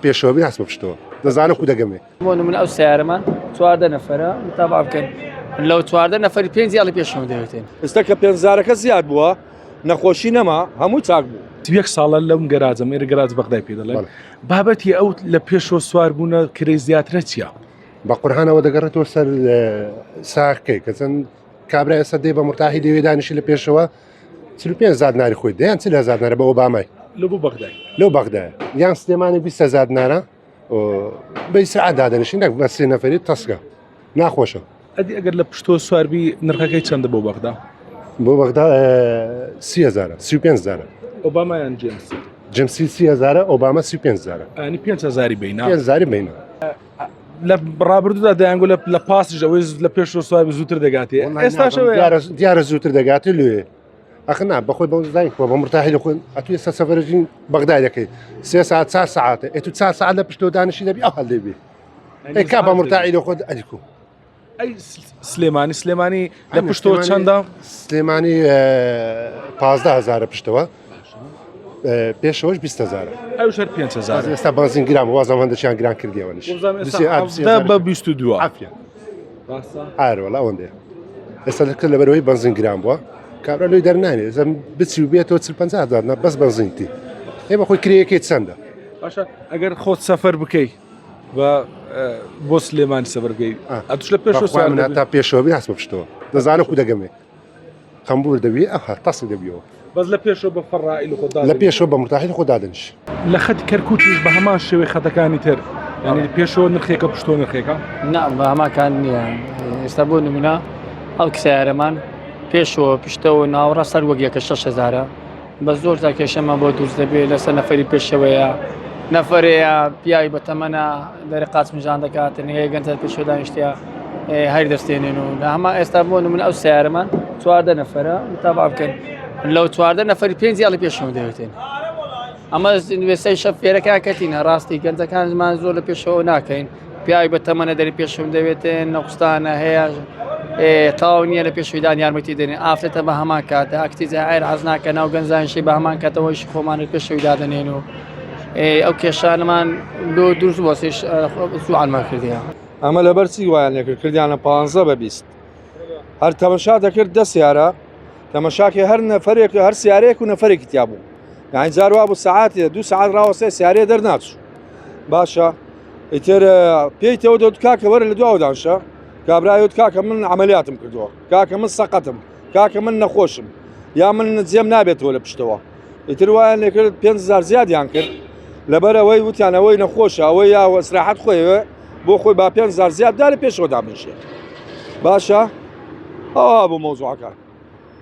پێشەوە بی ناچمە پشتەوە دەزانم کو دەگەمێ. بۆ نمونە ئەو سەیارەمان 14 نەفەرە متابعە بکەن لەو 14 نەفەری پێنج یاڵی پێشەوە دەوێتێن. ئێستا کە پێنجزارەکە زیاد بووە نەخۆشی نەما هەمووی چاک بوو. یەک ساڵە لەم گەراجەم ئێرە گەراج بەغدای پێ دەڵێن بابەتی ئەو لە پێشەوە سوار بوونە کرێی زیاترە چییە؟ بە قورهانەوە دەگەڕێتەوە سەر ساخکەی کە چەند کابرا ئێستا دێ بە مرتاحی دەوێ دانیشی لە پێشەوە 45 هزار دیناری خۆی دەیان 40 هزار دینارە بە ئۆبامای لە بۆ بەغدای لەو بەغدای یان سلێمانی 20 هزار دینارە بە ئیسراعات دادەنیشین نەک بە سێ نەفەری تەسکە ناخۆشە. ئەدی ئەگەر لە پشتۆ سواربی نرخەکەی چەندە بۆ بەغدا؟ بۆ بەغدا سی هزارە 35 هزارە. ئۆباما یان جێمسی؟ جێمسی سی هزارە ئۆباما 35 هزارە. ئەنی 5 هزاری بینە. 5 هزاری بینە. لە ڕابردوودا دەیانگو لە لە پاسیش ئەوەی لە پێشەوە سواربی زووتر دەگاتێ ئێستاشەوە دیارە زووتر دەگاتێ لێ ئەخ نا بەخۆی بەو زانین خۆ بە مرتاحی لە خۆی ئەتو ئێستا سەفەرەژین بەغدای دەکەی سێ ساعت چار ساعتە ئێ تو چار ساعت لە پشتەوە دانیشی دەبی ئەو هەل دەبی ئێ کا بە مرتاحی لە خۆت ئەدیکو ئەی سلێمانی سلێمانی لە پشتەوە چەندە؟ سلێمانی پازدە هزارە پشتەوە پێشەوەش 20 هزارە ئەو شەر 5 هزار ئێستا بەنزین گران وازم هەندێکیان گران کردیەوە بە 22 عافیە ئارۆڵا ئەوەندەیە ئێستا لەکە لەبەرەوەی بەنزین گران بووە کابرا لۆی دەرنانێ زەم بچی و بێتەوە چل 50 هزار نا بەس بەنزینتی ئێمە خۆی کرێیەکەی چەندە باشە ئەگەر خۆت سەفەر بکەی بە بۆ سلێمانی سەفەر بکەی ئەتوش لە پێش تا پێشەوە بی هەست بە پشتەوە دەزانم کو دەگەمێ خەمبور دەبی ئەها تەسی دەبیەوە بەس لە پێشەوە بە فەڕائیل خۆ لە پێشەوە بە مرتاحی خۆ دادەنیش. لە خەتی کەرکوکیش بە هەمان شێوەی خەتەکانی تر یعنی پێشەوە نرخێکە پشتۆ نرخێکە؟ نا بە هەمان کات نییە ئێستا بۆ نمونە ئەو سیارەمان پێشەوە پشتەوە ناوەڕاست سەر وەک یەکە شەش هەزارە بە زۆر جار کێشەمان بۆ دروست دەبێت لەسەر نەفەری پێشەوەیە نەفەرەیە پیاوی بە تەمەنە دەرێ قاچمژان دەکات نەیە گەنجە پێشەوە دانیشتە هەر دەستێنێن و لە هەما ئێستا بۆ من ئەو سیارەمان چواردە نەفرە متابا بکەن لەو چواردە نەفەری پێنج یاڵی پێشەوە دەوێتێن ئەمە وێسای شەفێرەکە کەتینە ڕاستی گەنجەکانمان زۆر لە پێشەوە ناکەین پیاوی بە تەمەنە دەری پێشم دەوێتێن نەقستانە هەیە تاو نییە لە پێشویدان یارمەتی دەێن ئافرەتە بە هەمان کاتە ئەکتی ئایر حەز ناکە ناو گەنجانشی بە هەمان کاتەوەش خۆمانە پێشەوی دادەنێن و ئەو کێشانەمان لۆ دروست بۆسیش سوعانمان کردیە. ئەمە لەبەر چی وایان لێکرد کردیانە پ بە 20 هەر تەمەشا دەکرد دە سیارە تەمەشاکە هەر نەفرێک هەر سیارەیەک و نەفرێکی تیا بوو یعنی جاروا بوو سەعاتێ دوو سەعات ڕاوەستێ سیارەیە دەرناچوو باشە ئیتر پێیتەوە دەوت کاکە وەرە لە دواوە دانشە کابرایوت کاکە من عملیاتم کردووە کاکە من سەقەتم کاکە من نەخۆشم یا من جێم نابێتەوە لە پشتەوە ئیتر وایان لێکرد 5هزار زیادیان کرد لەبەر ئەوەی وتیان ئەوەی نەخۆشە ئەوەی یا ئیسراحەت خۆیەوە بۆ خۆی با 5هزار زیاد دارە پێشەوە دابنیشێ باشە ئەوە بۆ مۆزوعەکە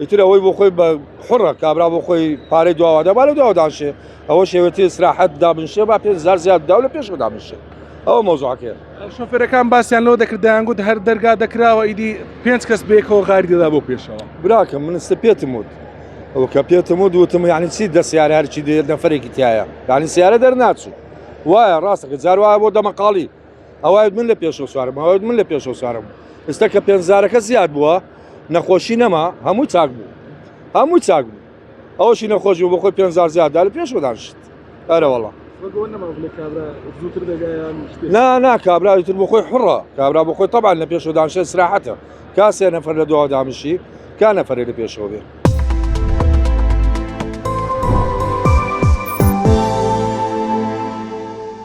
ئیتر ئەوەی بۆ خۆی بە حڕە کابرا بۆ خۆی پارەی دواوە دەبا لە دواوە دانشێ ئەوە شێوەتی ئیسراحەت دابنشێ با 5هزار زیاد دا و لە پێشەوە دابنشێ ئەوە مۆزوعەکەیە شۆفێرەکان باسیان لەوە دەکرد دەیانگوت هەر دەرگا دەکراوە ئیدی پێنج کەس بەیەکەوە غاری دەدا بۆ پێشەوە. براکەم من ئێستا پێتم وت ئەوە کە پێتم وت وتم یعنی چی دە سیارە هەرچی دێ نەفەرێکی تایە یعنی سیارە دەرناچوو وایە ڕاستە کە جار وایە بۆ دەمەقاڵی ئەوایت من لە پێشەوە سوارم ئەوایت من لە پێشەوە سوارم ئێستا کە پێنجزارەکە زیاد بووە نەخۆشی نەما هەموو چاک بوو هەموو چاک بوو ئەوەشی نەخۆش بوو بۆ خۆی پێنجزار زیاد دا لە پێشەوە دانیشت ئەرە وەڵا نا نا کابرا تر بۆ خۆی حڕە کابرا بۆ خۆی طبعا لە پێشەوە دانیشت سراحەتە کا سێ نەفەر لە دواوە دامشی کا نەفەرێ لە پێشەوە بێ.